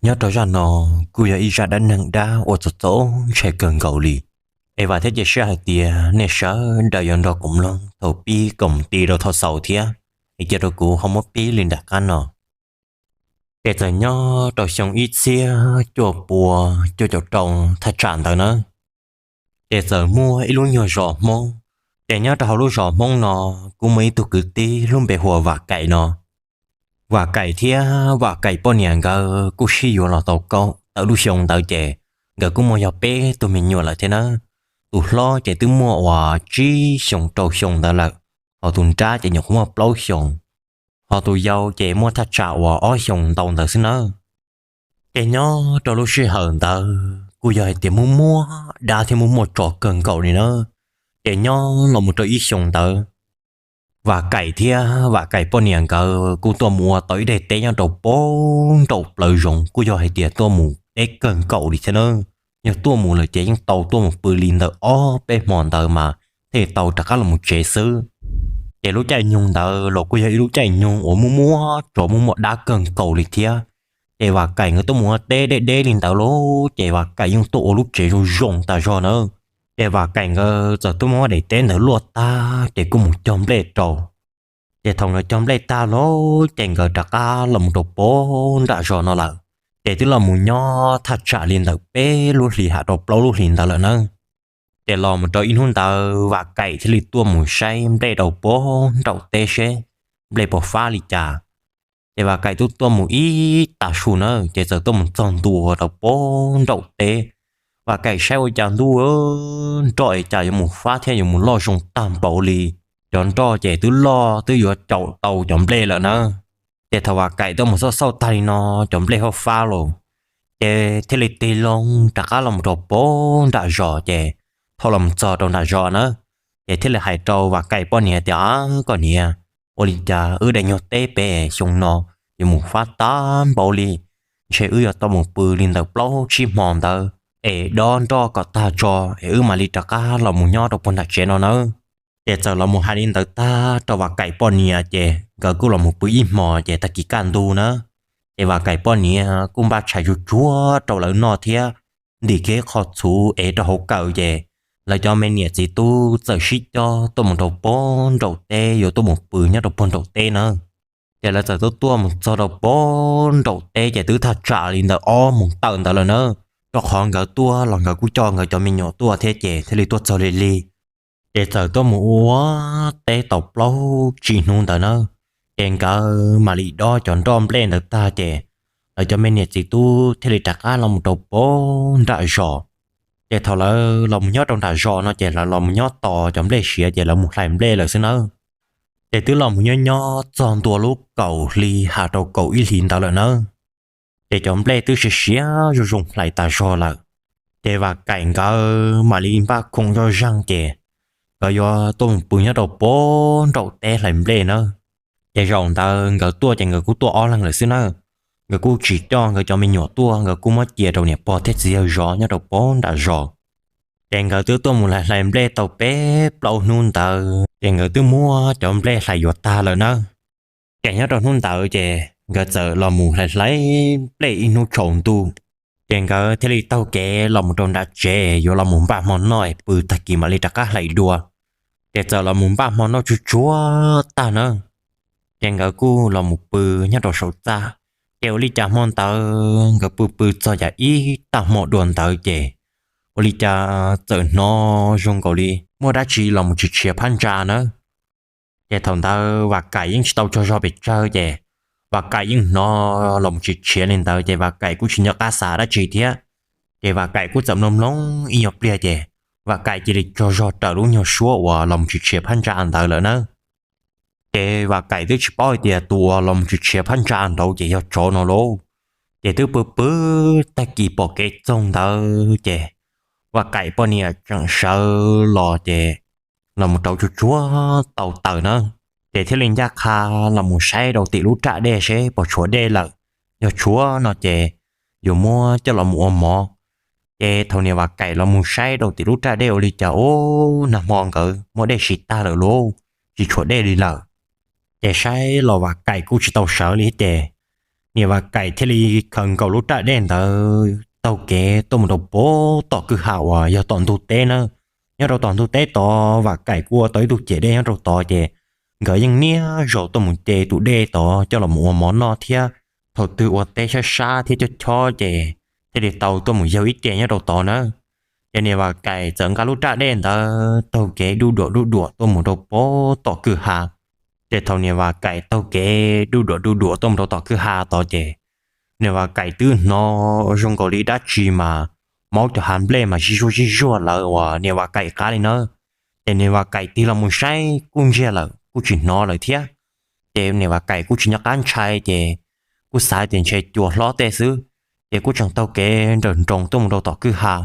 Nyob rau zaj no kuj yog ib zaj dab neeg dab uas txaus txaus ntshai kawg nkaus li. Es vam thiab cia siab hais tias nej sawv daws yuav nrog kuv mloog thaum pib kom mus ti rau thaum xaus thiab, es cia rau kuv ho muab pib li nram qab no. Ces txawm nyob rau xyoo ib txhiab cuaj pua cuaj caum rau thaj tsam ntawd na, ces txawm muaj ib lub nyuag zos Hmoob. Ces nyob rau hauv lub zos Hmoob no kuj muaj ib tug kwv tij lub npe hu ua Vam Kaim no. Vam Kaim thiab Vam Kaim poj niam nkawd kuj sib yuav los tau kaum tawm lub xyoo ntawd ces nkawd kuj muaj yog peb tug me nyuam lawm thiab na. Tus hlob ces twb muaj uas tsib xyoos rau xyoo ntawd lawm, ho tus nrab ces nyuam qhuav muaj plaub xyoos, ho tus yau ces muaj thaj tsam uas ob xyoos ntau ntawd xwb nawb. Ces nyob rau lub sij hawm ntawd kuj yog hais tias muaj muaj dab thiab muaj muaj tsov kawg nkaus li na. Ces nyob los mus rau ib xyoos ntawd, Vam Kaim thiab Vam Kaim poj niam nkawd kuj tuaj mus ua tau ib daim teb nyob rau pem nraum plawv zoov, kuj yog hais tias tuaj mus deb kawg nkaus li thiab na. Yog tuaj mus lawm ces yeej tau tuaj mus pw li ntawm ob peb hmo ntawd mas thiaj tau rov qab los mus tsev xwb. Ces lub caij nyoog ntawd los kuj yog ib lub caij nyoog uas muaj muaj tsov muaj muaj dab kawg nkaus li thiab. Ces Vam Kaim nkawd tuaj mus ua teb deb deb li ntawd lauj, ces Vam Kaim yeej tuaj ua lub tsev zoo zoo tas zog na. Ces Vam Kaim nkawd txawm tuaj muab daim teb ntawd luaj tag ces kuj mus cog nplej rau. Ces thaum nkawd cog nplej tag lawm ces nkawd rov qab los mus rau pem nram zos no lawm. Ces twb los mus nyob thaj tsam li ntawm peb lub hlis ham rau plaub lub hlis ntawd lawm na. Ces los mus rau ib hnub ntawd Vam Kaim thiaj li tuaj mus saib nplej rau pem nraum teb seb nplej puas fab li cas. Ces Vam Kaim twb tuaj mus ib tag su na, ces txawm tuaj mus txog ntua rau pem nraum teb. Vam Kaim saib ua cas ntuj nroj es cas yuav mus fab thiab yuav mus loj zoo tag npaum li. Cov nroj ces twb loj twb yuav caum tau cov nplej lawm na. Ces thaum Vam Kaim tuaj mus xauj xauj tag li no, cov nplej ho fab lawm. Ces thiaj li tig loo rov qab los mus rau pem nram zos, ces thaum los mus txog rau nram zos na, ces thiaj li hais rau Vam Kaim poj niam tias, Koj niam, ua li cas wb daim nyuag teb pem xyoo no yuav mus fab tag npaum li? Ntshe wb yuav tau mus pw li ntawm plaub tsib hmo ntawd es dob nroj kom tag tso es wb mam li rov qab los mus nyob rau puag nram tsev no nawb. Ces txawm los mus hais li ntawd tag rau Vam Kaim poj niam, ces nkawd kuj los mus pw ib hmos, ces tag kis kaj ntug na, ces Vam Kaim poj niam kuj npaj tshais tsuag tsuag rau lawv noj thiab ntim kiag qho txhuv es rau hauv kawm, ces lawv cov me niam txiv tub txawm sib coj tuaj mus rau pem nraum teb, yuav tuaj mus pw nyob rau puag nraum teb na. Ces lawv txawm tuaj tuaj mus txog rau pem nraum teb ces twb thaj tsam li ntawm ob moos tawm ntawd lawm na, rau qhov nkawd tuaj los nkawd kuj coj nkawd cov me nyuam tuaj thiab ces thiaj li tuaj txog lig lig. Ces txawm tuaj mus ua teb tau plaub tsib hnub ntawd na, ces nkawd mam li dob cov nroj nplej ntawd tag ces lawv cov me niam txiv tub thiaj li rov qab los mus rau pem nram zos. Ces thaum lawv los mus nyob rau nram zos no ces lawv los mus nyob tos cov nplej siav ces lawv mus hlais nplej lawm xwb nawb. Ces twb los mus nyob nyob txog ntua lub kaum hli has rau kaum ib hlis ntawd lawm nawb, ces cov nplej twb siav siav zoo zoo hlais tas zog lawm. Ces Vam Kaim nkawd mam li npaj khoom zoj zeeg ces nkawd yuav tuaj mus pw nyob rau pem nraum teb hlais nplej nawb. Ces zaum ntawd nkawd tuaj ces nkawd kuj tuaj ob leeg lawm xwb nawb. Nkawd kuj tsis coj nkawd cov me nyuam tuaj, nkawd kuj muab cia rau niam pog thiab txiv yawg zov nyob rau pem nram zos. Ces nkawd twb tuaj mus hlais hlais nplej tau peb plaub hnub ntawd ces nkawd twb muab cov nplej hlais yuav tag lawm nawb. Ces nyob rau hnub ntawd ces nkawd txawm los mus hlais hlais nplej ib hnub tsaus ntuj, ces nkawd thiaj li taug kev los mus rau nram tsev yuav los mus npaj hmo noj es pw tag kis mam li rov qab hlais dua. Ces txawm los mus npaj hmo noj tsuag tsuag tag nawb, ces nkawd kuj los mus pw nyob rau saum txaj. Ces ua li cas hmo ntawd nkawd pw pw txog yam ib tag hmo dua ntawd ces ua li cas txawm hnov zoo nkaus li muaj dab tsi los mus tshis tshiav phab ntsa nawb. Ces thaum ntawd Vam Kaim yeej tsis tau tsaug zog pes tsawg ces Vam Kaim yeej hnov los mus tshis tshiav li ntawd ces Vam Kaim kuj tsis nco qab xav dab tsi thiab. Ces Vam Kaim kuj txawm mloog mloog ib nyuag pliag ces Vam Kaim cia li tsaug zog raws lub nyuag suab uas los mus tshis tshiav phab ntsa ntawd lawm nawb. Ces Vam Kaim twb tsis paub hais tias tus uas los mus tshis tshiav phab ntsa nraud ces yog tsov no lauj. Ces twb pw pw tag kis pom kev txoog ntawd ces Vam Kaim poj niam tseem sawv los ces los mus rauv tsuag tsuag tau taws na, ces thiaj li ncaj qha los mus saib rau tim lub raj dej seb puas tshuav dej lawm. Yog tshuav no ces yuav muab coj los mus ua mov. Ces thaum niam Vam Kaim los mus saib rau tim lub raj dej ua li cas ub, nag hmo nkawd muab dej siv tag lawm lauj, tsis tshuav dej li lawm. Ces saib los Vam Kaim kuj tsis tau sawv li ces niam Vam Kaim thiaj li khaws nkaus lub raj dej ntawd taug kev tuaj mus rau pem tom kwj ha uas yog tom ntug teb na. Nyob rau tom ntug teb tod Vam Kaim kuj ua tau ib tug ciam dej nyob rau tod ces nkawd yeej niaj zaus tuaj mus ce tus dej tod coj los ua mov noj thiab. Thaum twg ua teb sab sab thiab chob chob ces thiaj li tau tuaj mus yaug ib ce nyob rau tod na. Ces niam Vam Kaim txawm nqa lub raj dej ntawd taug kev duj duam duj duam tuaj mus rau pem tom kwj ha. Ces thaum niam Vam Kaim taug kev duj duam duj duam tuaj mus rau tom kwj ha tod ces niam Vam Kaim twb hnov zoo nkaus li dab tsi mas maub cov hav nplej mas zij zuag zij zuag lawv uas niam Vam Kaim qab li na. Ces niam Vam Kaim tig los mus saib kuj ntsiag lawm kuj tsis hnov lawm thiab. Ces niam Vam Kaim kuj tsis nyob qab ntshai ces kuj xav tias ntshe cua hlob tej xwb, ces kuj tseem taug kev nrawm nroos tuaj mus rau tom kwj ha.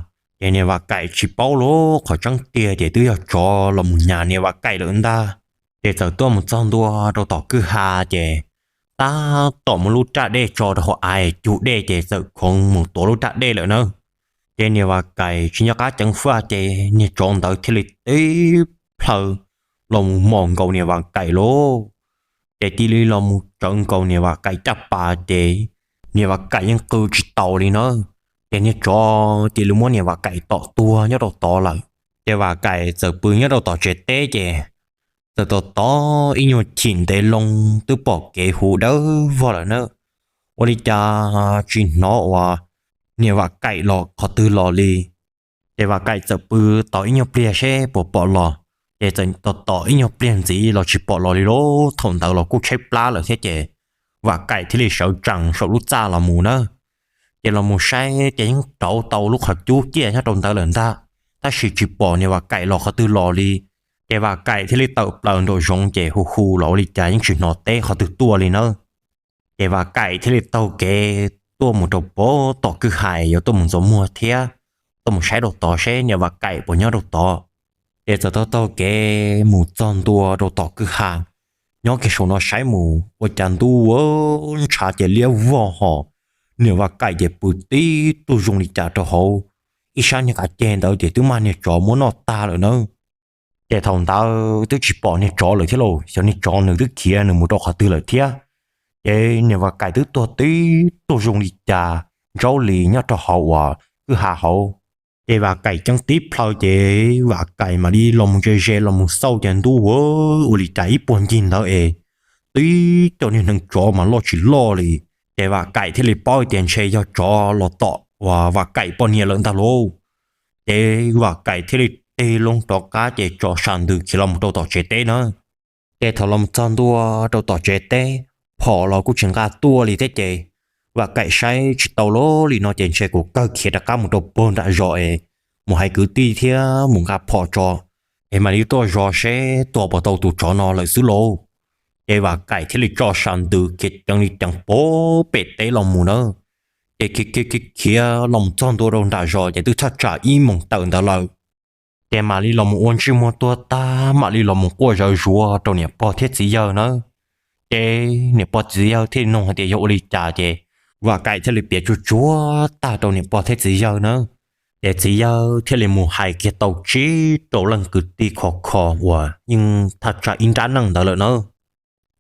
Ces niam Vam Kaim tsis paub lub qhov tseeb tiag ces twb yog tsov los mus nyas niam Vam Kaim lawm ntag. Ces txawm tuaj mus txog ntua rau tom kwj ha ces tab tom muab lub raj dej tso rau hauv av cug dej ces txawm khoov mus tuav lub raj dej lawm na. Ces niam Vam Kaim tsis nyob qab ceev faj ces niag tsov ntawd thiaj li tib plhaw los mus mos nkaus niam Vam Kaim lauj. Ces cia li los mus tsawv nkaus niam Vam Kaim caj pas ces niam Vam Kaim yeej qw tsis taus li na. Ces niag tsov cia li muab niam Vam Kaim tom tuag nyob rau tod lawm. Ces Vam Kaim txawm pw nyob rau tom tsev teb ces txawm tos tos ib nyuag chim ntev loo twb pom kev hu dawb vog lawm na. Ua li cas tsis hnov uas niam Vam Kaim los qhov twg los li. Ces Vam Kaim txawm pw tos ib nyuag pliag seb puas pom los. Ces txawm tos tos ib nyuag pliag ntxiv los tsis pom los li lauj. Thaum ntawd los kuj tshaib plab lawm thiab ces Vam Kaim thiaj li sawv tsees saum lub txaj los mus na. Ces los mus saib ces yeej rauv tau lub qhov cub ciaj nyob rau ntawd lawm ntag, tab sis tsis pom niam Vam Kaim los qhov twg los li. Ces Vam Kaim thiaj li tawm plaws nraum zoov ces hu hu los ua li cas yeej tsis hnov teb qhov twg tuaj li na. Ces Vam Kaim thiaj li taug kev tuaj mus rau pem tom kwj ha yuav tuaj mus ntxuav muag thiab tuaj mus saib rau tod seb niam Vam Kaim puas nyob rau tod. Ces txawm taug taug kev mus txog ntua rau tom kwj ha, nyob kiag saum no saib mus ua cas ntuj ntshav ces liab vog hos, niam Vam Kaim ces pw tib tug zoo li cas rau hauv ib sab niag qav ceg ntawd ces twb mag niag tsov muab noj tag lawm na. Ces thaum ntawd twb tsis pom niag tsov lawm thiab lauj, xyov niag tsov nws twb khiav nws mus rau qhov twg lawm thiab. Ces niam Vam Kaim twb tuag tib tug zoo li cas ntsaub li nyob rau hauv uas kwj ha hauv. Ces Vam Kaim ceeb tib plhaw ces Vam Kaim mam li los mus ze ze los mus xauj ces ntuj ua li cas ib puag ncig ntawd es twb cov niag hneev tsov mas loj tsis loj li. Ces Vam Kaim thiaj li paub tias ntshe yog tsov los tom uas Vam Kaim poj niam lawm ntag lauj. Ces Vam Kaim thiaj li tig loo rov qab ces tso sam ntws khiav los mus rau tom tsev teb na. Ces thaum los txog ntua rau tom tsev teb, phom los kuj tsis nqa tuaj li thiab ces Vam Kaim saib tsis tau lawm li no ces ntshe kuv kawg khiav rov qab mus rau puag nram zos es mus hais kwv tij thiab mus nqa phom tso es mam li tuaj zov seb tua puas tau tus tsov no lawm xwb lauj. Ces Vam Kaim thiaj li tso sam ntws khiav ceev li ceev pem teb los mus na. Ces khiav khiav khiav los mus txog ntua rau nram zos ces twb thaj tsam ib moos tawm ntawd lawm. Ces mam li los mus ua ntsej muag tuag tag mam li los mus quaj zawv zuav rau niam pog thiab txiv yawg na. Ces niam pog txiv yawg thiaj li nug hais tias yog ua li cas ces Vam Kaim thiaj li piav tsuag tsuag tag rau niam pog thiab txiv yawg na. Ces txiv yawg thiaj li mus hais kiag tau tsib rau leej kwv tij khov kho uas yeej thaj tsam ib nrab neej ntawd lawm na.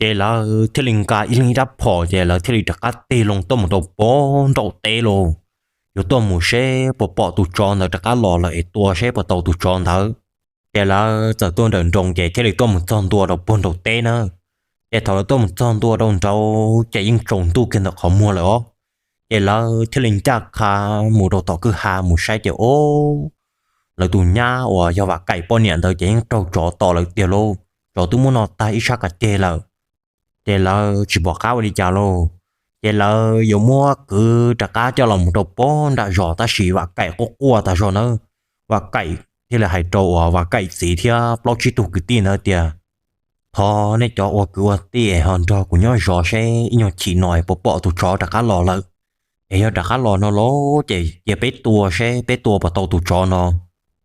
Ces lawv thiaj li nqa ib leeg ib rab phom ces lawv thiaj li rov qab tig loo tuaj mus rau puag nraum teb lauj. Yuav tuaj mus seb puas pom tus tsov ntawd rov qab los lawm es tua seb puas tau tus tsov ntawd. Ces lawv txawm tuaj nrawm nroos ces thiaj li tuaj mus txog ntua rau puag nraum teb na. Ces thaum lawv tuaj mus txog ntua rau nraud ces yeej tsaus ntuj kiag ntawm qhov muag lawm os. Ces lawv thiaj li ncaj qha mus rau tom kwj ha mus saib ces ob, lawv tus nyab uas yog Vam Kaim poj niam ntawd ces yeej raug tsov tom lawm tiag lauj. Tsov twb muab noj tag ib sab qav ceg lawm. Ces lawv tsis pom qab ua li cas lauj. Ces lawv yuav muab kwv rov qab coj los mus rau puag nram zos tab sis Vam Kaim quaj quaj tas zog nawb. Vam Kaim thiaj li hais rau uas Vam Kaim txiv thiab plaub tsib tug kwv tij ntawd tias, thov nej cov ua kwv ua tij es ho nrog kuv nyob zov seb ib nyuag chim no es puas pom tus tsov rov qab los lawm. Es yog rov qab los no lauj ces cia peb tua seb peb tua puas tau tus tsov no,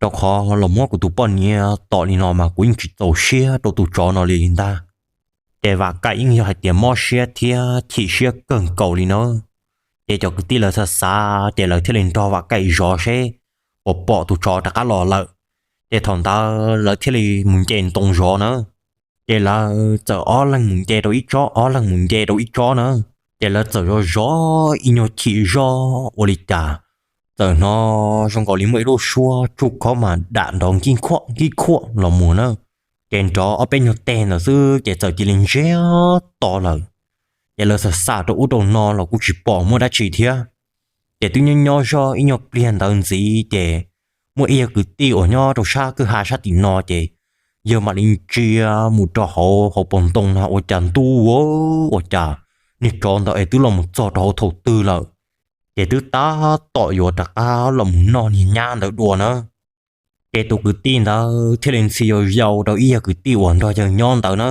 rau qhov los muab kuv tus poj niam tom li no mas kuv yeej tsis txaus siab rau tus tsov no li ntag. Ces Vam Kaim yeej yog hais tias mob siab thiab chim siab kawg nkaus li na. Ces cov kwv tij lawv xav xav ces lawv thiaj li nrog Vam Kaim zov seb puas pom tus tsov rov qab los lawm. Ces thaum ntawd lawv thiaj li mus nce ntoo zov na. Ces lawv txawm ob leeg mus nce rau ib tsob, ob leeg mus nce rau ib tsob na. Ces lawv txawm zov zov ib nyuag chim zog ua li cas, txawm hnov zoo nkaus li muaj ib lub suab tsuj khob mas dam nrov nkij khuaj nkij khuaj los mus na. Ces nrov ob peb nyuag teg ntawd xwb ces txawm cia li ntsiag to lawm. Ces lawv xam xam rau ub rau no los kuj tsis pom muaj dab tsi thiab. Ces twb nyob nyob zog ib nyuag pliag ntawd ntxiv ces muaj ib yawg kwv tij uas nyob rau sab kwj ha sab tim no ces yawg mam li ntsia mus rau hauv hauv paus ntoo no ua cas ntuj ua, ua cas niag tsov ntawd es twb los mus txog rau hauv thaum twg lawm. Ces twb tab tom yuav rov qab los mus noj niag nyab ntawd dua na. Ces tus kwv tij ntawd thiaj li ntxhi yau yau rau ib yawg kwv tij uas nrog yawg nyob ntawd na.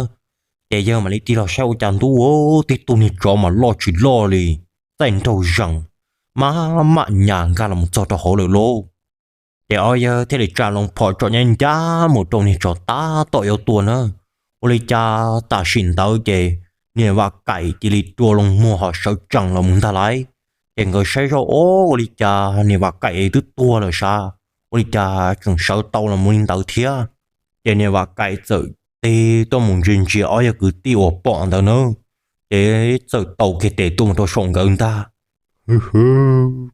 Ces yawg mam li tig los saib ua cas ntuj ua, tib tug niag tsov mas loj tsis loj li, txaij nraug zees, maj mam nyas nkag los mus txog rau hauv lawm lauj. Ces ob yawg thiaj li tsa loo phom tsom nyab ncaj mus rau niag tsov tab tom yuav tua na. Ua li cas tam sim ntawd ces niam Vam Kaim cia li rua loo muag ho sawv tsees los mus ntag lauj. Ces nkawd saib zoj, o, ua li cas niam Vam Kaim twb tuag lawm sav, ua li cas tseem sawv tau los mus li ntawd thiab. Ces niam Vam Kaim txawm tig tuaj mus ntsia ntsia ob yawg kwv tij uas pom ntawd na, ces txawm taus kiag tes tuaj mus rau saum nkawd ntag.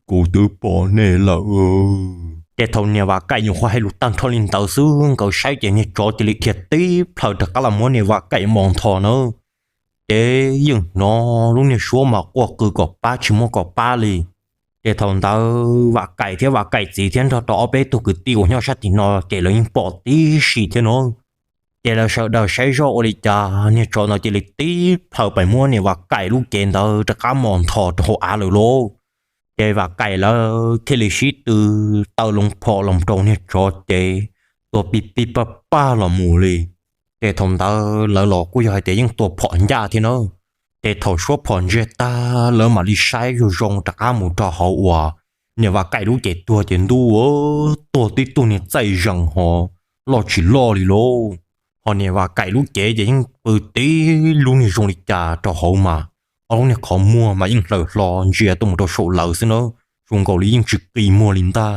Kuv twb pom nej lawm. Ces thaum niam Vam Kaim nyuam qhuav hais lus tag nrho li ntawd xwb nkawd saib ces niag tsov cia li dhia tib plhaw rov qab los muab niam Vam Kaim mos nthos na. Ces yeej hnov lub niag suab mas quaj qw kom pab tsis muaj kom pab li. Ces thaum ntawd Vam Kaim thiab Vam Kaim txiv thiab nrog rau ob peb tug kwv tij uas nyob sab tim no ces lawv yeej pom tib si thiab no. Ces lawv sawv daws saib zoj ua li cas niag tsov ntawd cia li tib plhaw pais muab niam Vam Kaim lub cev ntawd rov qab mos nthos rau hauv av lawm lauj. Ces Vam Kaim lawv thiaj li sib tw taw loo phom los rau niag tsov ces tua pib pib paj paj los mus li. Ces thaum ntawd lawv los kuj yog hais tias yeej tua phom ncaj thiab na. Ces thaum suab phom ntsiag tag lawv mam li saib zoo zoo rov qab mus rau hauv uas niam Vam Kaim lub cev tuag ces ntuj ua, tuag tib tug niag txaij zees ho loj tsis loj li lauj. Ho niam Vam Kaim lub cev ces yeej pw tib lub niag zoo li cas rau hauv mas ob lub niag qhov muag mas yeej hlaws hlo ntsia tuaj mus rau saum lawv xwb na, zoo nkaus li yeej tsis qi muag li ntag.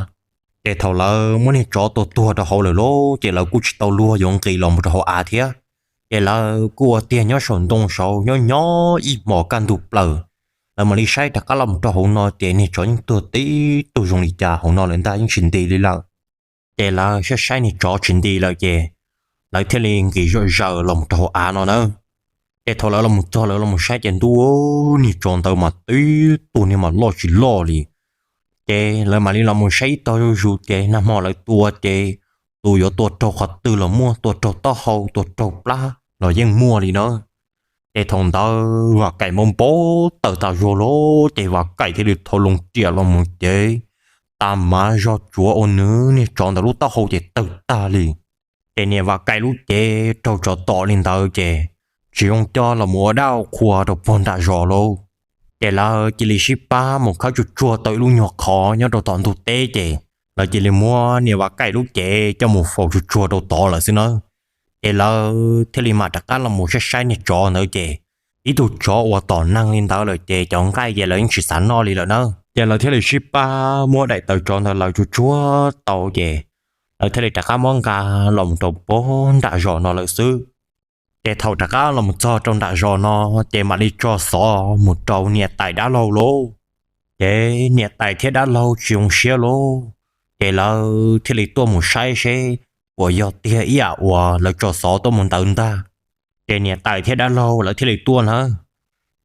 Ces thaum lawv muab niag tsov tua tuag rau hauv lawm lauj ces lawv kuj tsis tau luag yuav nqis los mus rau hauv av thiab. Ces lawv kuj ua tiag nyob saum ntoo saud nyob nyob ib hmos kaj ntug plaws, lawv mam li saib rov qab los mus rau hauv no ces niag tsov yeej tuag tib tug zoo li cas hauv no lawm ntag, yeej tsis nti li lawm. Ces lawv saib saib niag tsov tsis nti lawm ces lawv thiaj li nqis zom zaws los mus rau hauv av no na. Ces thaum lawv los mus txog lawv los mus saib ces ntuj, niag tsov ntawd mas tib tug niag mas loj tsis loj li. Ces lawv mam li los mus saib ib tog zuj zus ces nag hmo lawv tua ces tus yuav tua raug qhov twg los muaj, tua raug taub hau tua raug plab los yeej muaj li na. Ces thaum ntawd Vam Kaim npau npau taws tas zog lawm ces Vam Kaim thiaj li thau loo riam los mus ces tas mav zog tsuav ua nws niag tsov ntawd lub taub hau ces tawg tag li. Ces niam Vam Kaim lub cev raug tsov tom li ntawd ces tsis zoo coj los mus ua dab ua qhua rau pog nram zos lauj. Ces lawv cia li sib pab mus khawb tsuag tsuag tau ib lub nyuag qhov nyob rau tom ntug teb ces lawv cia li muab niam Vam Kaim lub cev coj mus faus tsuag tsuag rau tod lawm xwb na. Ces lawv thiaj li mam rov qab los mus saib saib niag tsov ntawd ces ib tug tsov uas tom neeg li ntawd lawm ces cov nqaij ces lawv yeej tsis xav noj li lawm na. Ces lawv thiaj li sib pab muab daim tawv tsov ntawd lawv tsuag tsuag tau ces lawv thiaj li rov qab muab nqa los mus rau pog nram zos no lawm xwb. Ces thaum rov qab los mus txog rau nram zos no ces mam li tso xov mus rau niam tais dab laug lauj. Ces niam tais thiab dab laug tsis zoo siab lauj, ces lawv thiaj li tuaj mus saib seb puas yog tiag ib yam uas lawv tso xov tuaj mus ntawd ntag. Ces niam tais thiab dab laug lawv thiaj li tuaj na.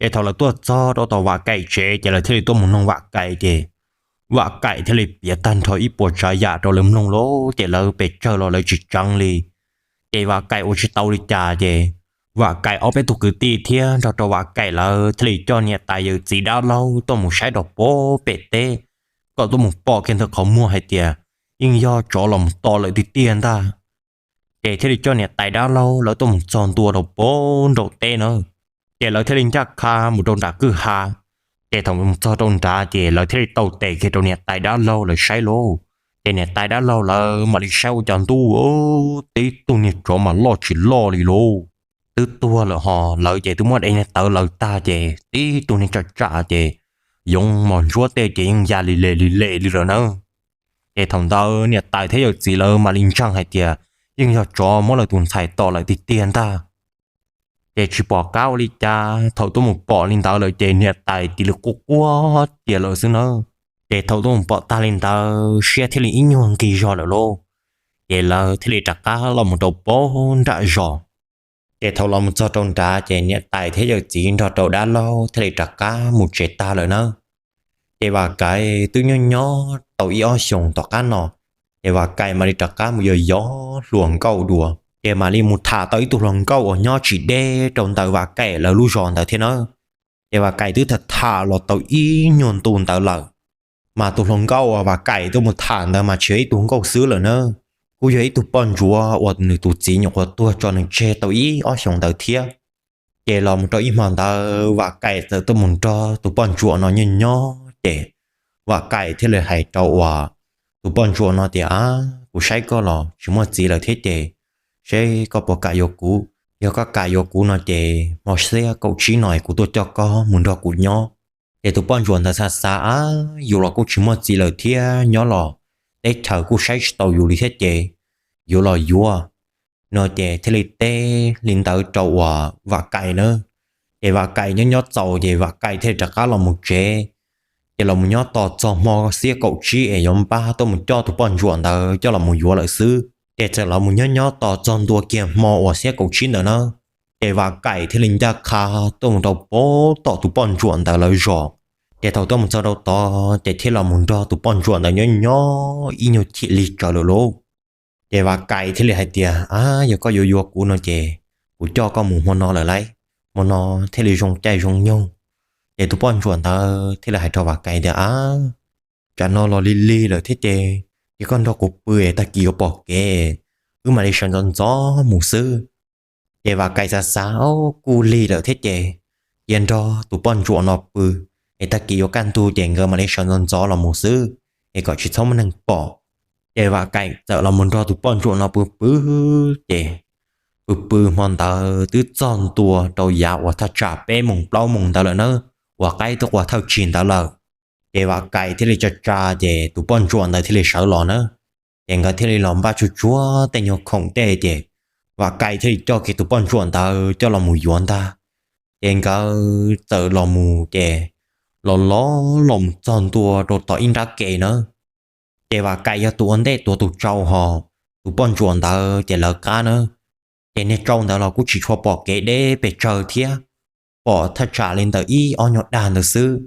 Ces thaum lawv tuaj txog rau tom Vam Kaim tsev ces lawv thiaj li tuaj mus noog Vam Kaim ces Vam Kaim thiaj li piav tag nrho ib puas tsav yam rau lawv mloog lauj, ces lawv pes tsawg los lawv tsis tseev li. Ces Vam Kaim ua tsis tau li cas ces Vam Kaim ob peb tug kwv tij thiab nrog rau Vam Kaim lawv thiaj li coj niam tais yawm txiv dab laug tuaj mus saib rau pem teb, kom tuaj mus pom kiag ntawm qhov muag hais tias yeej yog tsov los mus tom lawm tiag tiag ntag. Ces thiaj li coj niam tais dab laug lawv tuaj mus txog ntua rau pem nraum teb na. Ces lawv thiaj li ncaj qha mus rau nram kwj ha. Ces thaum mus txog rau nrad ces lawv thiaj li tau tes kiag rau niam tais dab laug lawv saib lauj. Ces niam tais dab laug lawv mam li saib ua cas ntuj, tib tug niag tsov mas loj tsis loj li lauj. Twb tuag lawm ho lawv ces twb muab daim niag tawv lawv tag ces tib tug niag tsam tsam ces yoov mos ntsuab tej ces yeej ya li le li le li lawm na. Ces thaum ntawd niam tais thiab yawm txiv lawv mam li ntseeg hais tias yeej yog tsov muab lawv tus ntxhais tom lawm tiag tiag ntag. Ces tsis pom qab ua li cas, thaum tuaj mus pom li ntawd lawm ces niam tais cia li quaj quaj tiag lawm xwb nawb. Ces thaum tuaj mus pom tag li ntawd siab thiaj li ib nyuag nqis zog lawm lauj. Ces lawv thiaj li rov qab los mus rau pem nram zos. Ces thaum los mus txog rau nrad ces niam tais thiab yawm txiv nrog rau dab laug thiaj li rov qab mus tsev tag lawm nawb. Ces Vam Kais twb nyob nyob tau ib ob xyoos tom qab no, ces Vam Kais mam li rov qab mus yos yos hluas nkauj dua. Ces mam li mus tham tau ib tug hluas nkauj uas nyob tsis deb rau ntawm Vam Kais lawv lub zos ntawd thiab nawb. Ces Vam Kais twb tham tham los tau ib nyuag ntu ntawd lawm, mas tus hluas nkauj uas Vam Kais tuaj mus tham ntawd mas tsis yog ib tug nkauj xwb lawm nawb, kuj yog ib tug poj ntsuam uas nws tus txiv nyuam qhuav tuag tso nws tseg tau ib ob xyoos ntawd thiab. Ces los mus rau ib hmo ntawd Vam Kais txawm tuaj mus nrog tus poj ntsuam no nyob nyob ces Vam Kais thiaj li hais rau uas tus poj ntsuam no tias, Ab, kuv saib koj los tsis muaj txiv lawm thiab ces seb koj puas kam yuav kuv. Yog koj kam yuav kuv no ces hmo xiab kaum tsib no kuv tuaj coj koj mus nrog kuv nyob. Ces tus poj ntsuam ntawd xav xav, Ab, yus los kuj tsis muaj txiv lawm thiab nyob los teb chaws kuj saib tsis taus yus li thiab ces yuav los yuav no ces thiaj li teb li ntawd rau uas Vam Kais nawb. Ces Vam Kais nyob nyob txaus ces Vam Kais thiaj li rov qab los mus tsev. Ces los mus nyob tos txog hmo xiab kaum tsib es yuav npaj tuaj mus coj tus poj ntsuam ntawd coj los mus yuav lawm xwb. Ces txawm los mus nyob nyob tos txog ntua kiag hmo uas xiab kaum tsib ntawd nawb, ces Vam Kais thiaj li ncaj qha tuaj mus rau pem tom tus poj ntsuam ntawd lawv zos. Ces thaum tuaj mus txog rau tod ces thiaj los mus nrog tus poj ntsuam ntawd nyob nyob ib nyuag chim lig tsawv lawm lauj. Ces Vam Kais thiaj li hais tias, Ab, yog koj yuav yuav kuv no ces kuv coj koj mus hmo no lawm lauj, hmo no thiaj li zoo caij zoo nyoog. Ces tus poj ntsuam ntawd thiaj li hais rau Vam Kais tias, Ab, tsam no los lig lig lawm thiab ces cia koj nrog kuv pw es tag kis yuav pom kev, wb mam li sawv ntxov ntxov mus xwb. Ces Vam Kais xav xav, Kuj lig lawm thiab ces cia nrog tus poj ntsuam no pw es tag kis yuav kaj ntug ces nkawd mam li sawv ntxov ntxov los mus xwb es kom tsis txhob muaj neeg pom. Ces Vam Kais txawm los mus nrog tus poj ntsuam no pw pw ces pw pw hmo ntawd twb txog ntua rau yav uas thaj tsam peb moos plaub moos ntawd lawm nawb, uas qaib twb qua thawj tsig ntawd lawm. Ces Vam Kais thiaj li tsa tsa ces tus poj ntsuam ntawd thiaj li sawv los nawb. Ces nkawd thiaj li los npaj tsuag tsuag tej nyuag khoom tej ces Vam Kais thiaj li coj kiag tus poj ntsuam ntawd coj los mus yuav ntag. Ces nkawd txawm los mus ces los los los mus txog ntua rau tom ib nrab ke nawb. Ces Vam Kais yog tus ua ntej tuav tus tsau hos tus poj ntsuam ntawd ces lawv qab nawb. Ces niag tsau ntawd los kuj tsis tshua pom kev deb pes tsawg thiab, pom thaj tsam li ntawm ib ob nyuag dag ntawd xwb.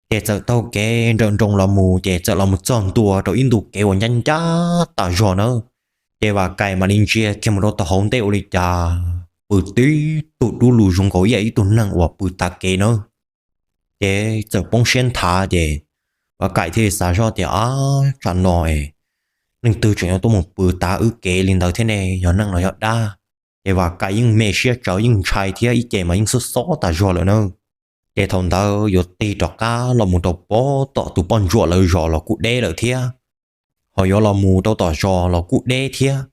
Ces txawm taug kev nrawm nroos los mus ces txawm los mus txog ntua rau ib ntu kev uas ncab ncab tas zog nawb. Ces Vam Kais mam li ntsia kiag mus rau tom hauv ntej ua li cas pw tib tug dub lug zoo nkaus ib yam ib tug neeg uas pw tav kev nawb. Ces txawm poob siab nthav ces Vam Kais thiaj li xav zoj tias, Ab, tsam no es leej twg tseem yuav tuaj mus pw tav wb kev li ntawd thiab ne, yog neeg los yog dab? Ces Vam Kais yeej me siab tsawv yeej ntshai thiab ib ce mas yeej xob xob tas zog lawm nawb. Ces thaum ntawd yuav tig rov qab los mus rau pem tom tus poj ntsuam lawv zos los kuj deb lawm thiab, ho yuav los mus rau tom zos los kuj deb thiab.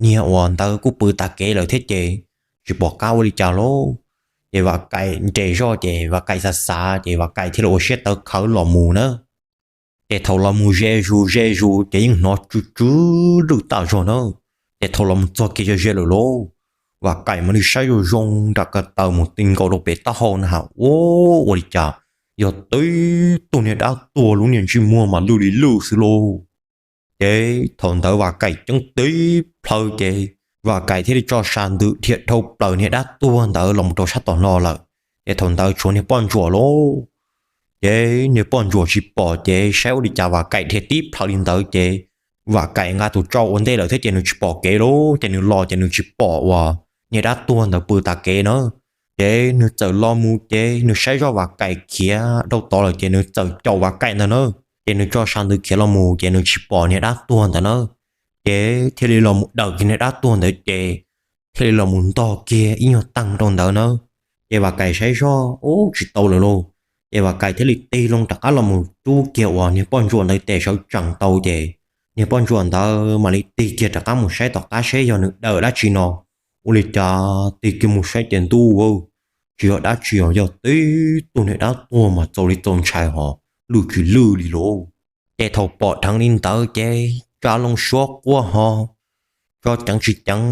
Niag uas ntawd kuj pw tav kev lawm thiab ces tsis pom qab ua li cas lauj. Ces Vam Kais nres zoj ces Vam Kais xav xav ces Vam Kais thiaj li ua siab tawv khawv los mus nawb. Ces thaum los mus ze zus ze zus ces yeej hnov tsw tsw lwj tas zog nawb. Ces thaum los mus txog kiag ze ze lawm lauj, Vam Kais mam li saib zoo zoo nram ko taw mus ti nkaus rau pem taub hau na has, ua, ua li cas yog tib tug niag dab tuag lub niag ntsej muag mas lwj li lwj xwb lauj. Ces thaum ntawd Vam Kais ceeb tib plhaw ces Vam Kais thiaj li tso sas ntws dhia dhau plaws niag dab tuag ntawd los mus rau sab tom no lawm. Ces thaum ntawd tshuav niag poj ntsuam lauj. Ces niag poj ntsuam tsis pom ces saib ua li cas Vam Kais dhia tib plhaw li ntawd ces Vam Kais nqa tus tsau ua ntej lawm thiab ces nws tsis pom kev lauj, ces nws los ces nws tsis pom uas niag dab tuag ntawd pw tav kev na. Ces nws txawm los mus ces nws saib zoj Vam Kais khiav dhau tod lawm ces nws txawm caum Vam Kais ntawd na. Ces nws tso sas ntws khiav los mus ces nws tsis pom niag dab tuag ntawd na. Ces thiaj li los mus daws kiag niag dab tuag ntawd ces thiaj li los mus ntog kiag ib nyuag teeg rau ntawd na. Ces Vam Kais saib zoj ub tsis tau lawm lauj. Ces Vam Kais thiaj li tig loo rov qab los mus rub kiag uas niag poj ntsuam ntawd tes sawv tsees tau ces niag poj ntsuam ntawd mam li tig kiag rov qab mus saib tom qab seb yog nws daws dab tsi no. Ua li cas tig kiag mus saib ces ntuj, tsis yog dab tsi os, yog tib tug niag dab tuag mas txaus li txaus ntshai hos lwj tsis lwj li lauj. Ces thaum pom dheev li ntawd ces tsa loo suab quaj ho tso ceev tsis ceev,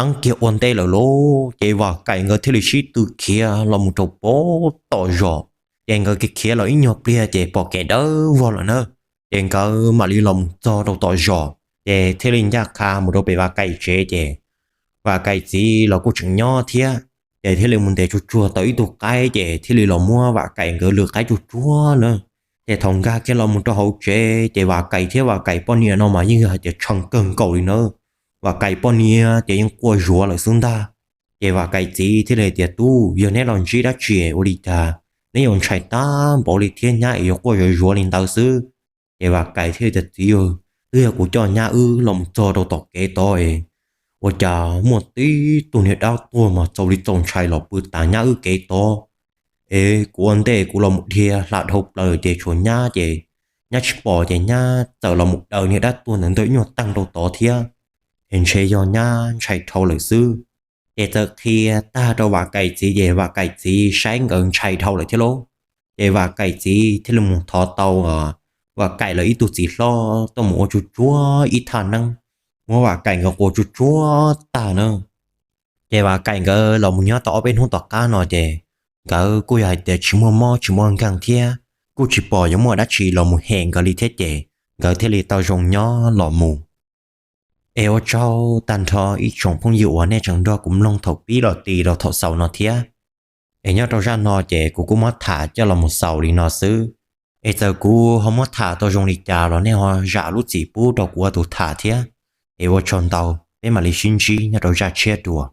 teeb kiag ua ntej lawm lauj. Ces Vam Kaim nkawd thiaj li sib tw khiav los mus rau pem tom zos. Ces nkawd khiav los ib nyuag pliag ces pom kev dawb vog lawm na. Ces nkawd mam li los mus txog rau tom zos ces thiaj li ncaj qha mus rau pem Vam Kaim tsev ces Vam Kaim txiv los kuj tseem nyob thiab. Ces thiaj li mus ntes tsuag tsuag tau ib tug qaib ces thiaj li los muab Vam Kaim nkawd lwm qaib tsuag tsuag na. Ces thaum nkag kiag los mus rau hauv tsev ces Vam Kaim thiab Vam Kaim poj niam no mas yeej yog hais tias tshee kawg nkaus li na. Vam Kaim poj niam ces yeej quaj zuav lawm xwb ntag. Ces Vam Kaim txiv thiaj li tias, Tub, yog neb los ntsib dab tsi ua li cas neb yuav ntshai tag npaum li thiab, nyab es yuav quaj zuav zuav li ntawd xwb? Ces Vam Kaim thiaj tias, Txiv, twb yog kuv coj nyab wb los mus txog rau tom kev tod es ua cas muaj tib tug niag dab tuag mas txaus li txaus ntshai los pw tas nyab wb kev tod. Es kuv ua ntej kuv los mus dhia hla dhau plaws ces tshuav nyab ces nyab tsis pom ces nyab txawm los mus daws niag dab tuag ntawd ntawm ib nyuag teeg rau tod thiab. Es ntshe yog nyab ntshai dhau lawm xwb. Ces txawm qhia tag rau Vam Kaim txiv ces Vam Kaim txiv saib nkawd ntshai dhau lawm thiab lauj. Ces Vam Kaim txiv thiaj li mus thov tau Vam Kaim lawv ib tug txiv hlob tuaj mus ua tsuag tsuag ib thaj neeb, muab Vam Kaim nkawd quas tsuag tsuag tag na. Ces Vam Kaim nkawd los mus nyob tau ob peb hnub tom qab no ces nkawd kuj yog hais tias tsis muaj mob tsis muaj nkeeg thiab, kuj tsis pom yuav muaj dab tsi los mus hem nkawd li thiab ces nkawd thiaj li tau zoo nyob los mus. Es ua tsaug tag nrho ib tsoom phooj ywg uas nej tseem nrog kuv mloog thaum pib los ti rau thaum xaus no thiab. Es nyob rau zaj no ces kuv kuj muab tham coj los mus xaus li no xwb. Es txawm kuv ho muab tham tau zoo li cas los nej ho zam lub txim pub rau kuv ua tus tham thiab. Es ua tsaug ntau, peb mam li sib ntsib nyob rau zaj tshiab dua.